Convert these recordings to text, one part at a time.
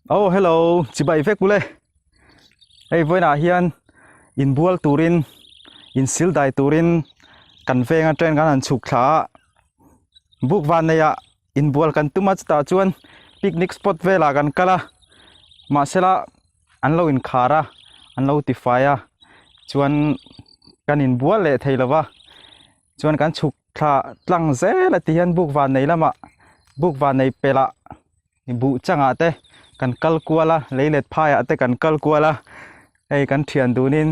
Oh hello chibai vek ule hei vawiinah hian inbual turin insil dai turin kan veng atangin kan han chhuk thla a buk van neihah inbual kan tum a chutah chuan picnic spot velah kan kal a mahsela an lo inkhar a an lo tifai a chuan kan inbual leh thei lo va chuan kan chhuk thla tlang zel a ti hian buk van nei lamah buk van nei pelh ah buh changah te kan kal kual a lei let phaiah te kan kal kual a hei kan thian dunin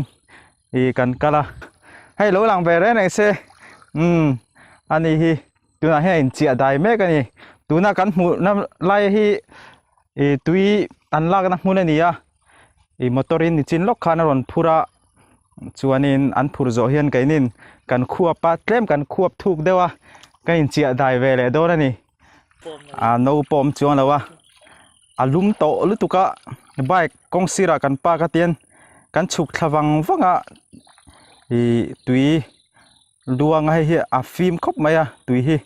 ih kan kal a hei lo lang ve reng reng se umm ani hi tunah hian a inchiah dai mek a ni tuna kan hmuh na lai hi ih tui an lakna hmun a ni a ih motor in nichin lawk khan a rawn phur a chuanin an phur zawh hian keinin kan khuap a tlem kan khuap thuk deuh a kan inchiah dai ve leh dawn a ni. a no pawh a awm chuang lo a a lum tawh lutuk a bike kawng sirah kan park a tian kan chhuk thla vang vang a ih tui luang a hei hi a fim khawp mai a tui hi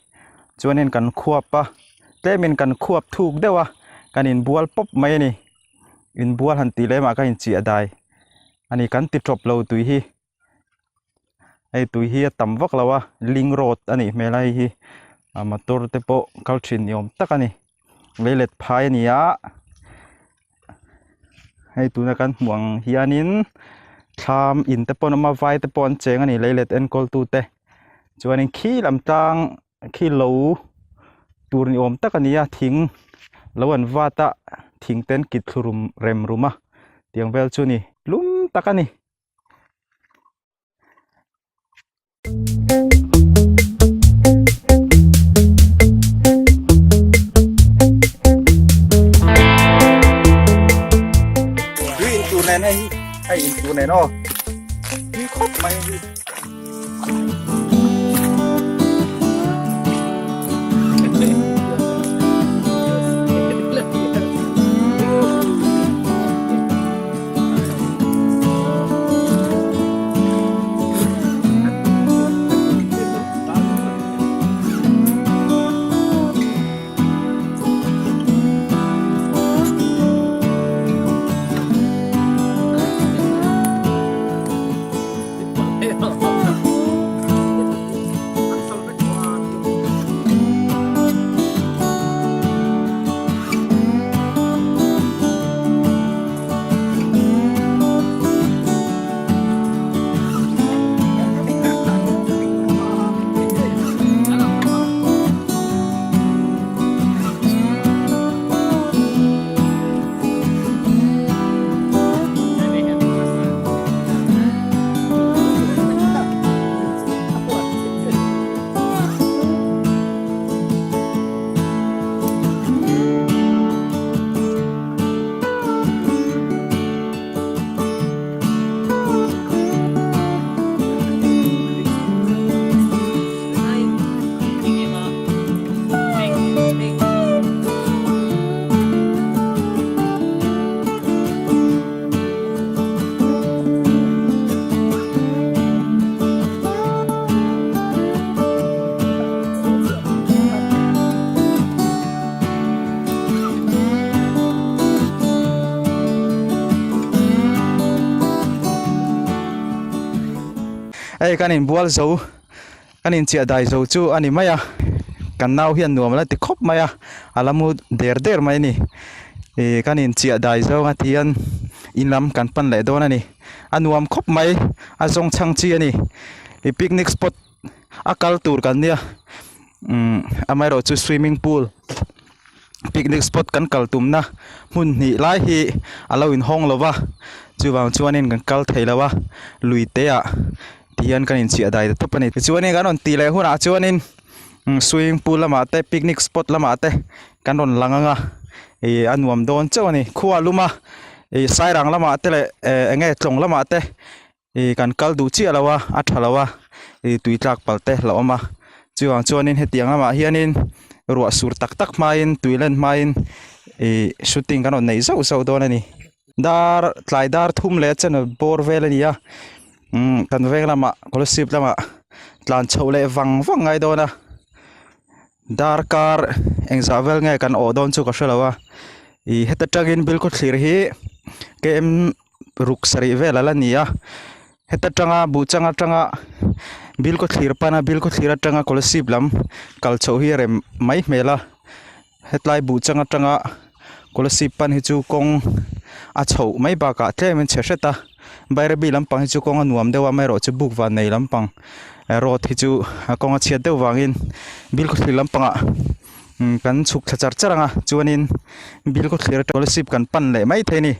chuanin kan khuap a tlemin kan khuap thuk deuh a kan inbual pawp mai a ni inbual han tih lem ah ka inchiah dai a ni kan ti tawp lo tui hi. Hei tui hi a tam vak lo a link road a nih hmel a hei hi a motor te pawh kal thin ni awm tak a ni leilet phai a ni a hei tuna kan hmuh ang hianin thlam in te pawh an awm a vai te pawh an cheng a ni leilet enkawl tu te chuanin khi lam tlang khi lo tur ni awm tak a ni a thing lo an vat a thing te an kit thlu rum rem rum a tiang vel chu a ni lum tak a ni. Tui in tur nen hei hi hei in tur nen aw tui khawp mai hi. Hei kan inbual zo kan inchiah dai zo chu a ni mai a kan nau hian nuam la ti khawp mai a a la mu der der mai a ni ih kan inchiah dai zawng a tihian in lam kan pan leh dawn a ni a nuam khawp mai a zawng chhang chi a ni ih picnic spot a kal tur kan nia umm amaherawh chu swimming pool picnic spot kan kal tumna hmun hnih lai hi a lo inhawng lo va chuvang chuanin kan kal thei lo a lui te ah tihian kan inchhiah dai ta tawp a ni tichuanin kan rawn tih leh hunah chuanin swimming pool lamah te picnic spot lamah te kan rawn lang ang a ih a nuam dawn chauh a ni khua lum a ih sairang lamah te leh eng nge tlawng lamah te. Ih kan kal duh chiah lo a a tha lo a ih tui tlak palh te la awm a chuvang chuanin hetiang lamah hianin ruah sur tak tak hmain tui len hmain ih shooting kan rawn neih zauh zauh dawn a ni dar tlai dar thum leh chen bawr vel a ni a umm kan veng lamah scholarship lamah tlan chhoh leh vang vang ngai dawn a darkar engzah vel nge kan awh dawn chu ka hre lo a. Ih heta tangin Bilkhawthlir hi km ruk sarih vel a la ni a heta tanga buhchang atanga Bilkhawthlir pana Bilkhawthlir atanga Kolasib lam kal chhoh hi a rem mai hmel a hetlai buhchang atanga Kolasib pan hi chu kawng a chhoh mai bakah tlem in chhe hret a Bairabi lampang hi chu kawng a nuam deuh a amaherawhchu buk van nei lampang road hi chu a kawng a chhiat deuh vangin Bilkhawthlir lampangah kan chhuk thla char char ang a chuanin Bilkhawthlir atang Kolasib kan pan leh mai thei a ni.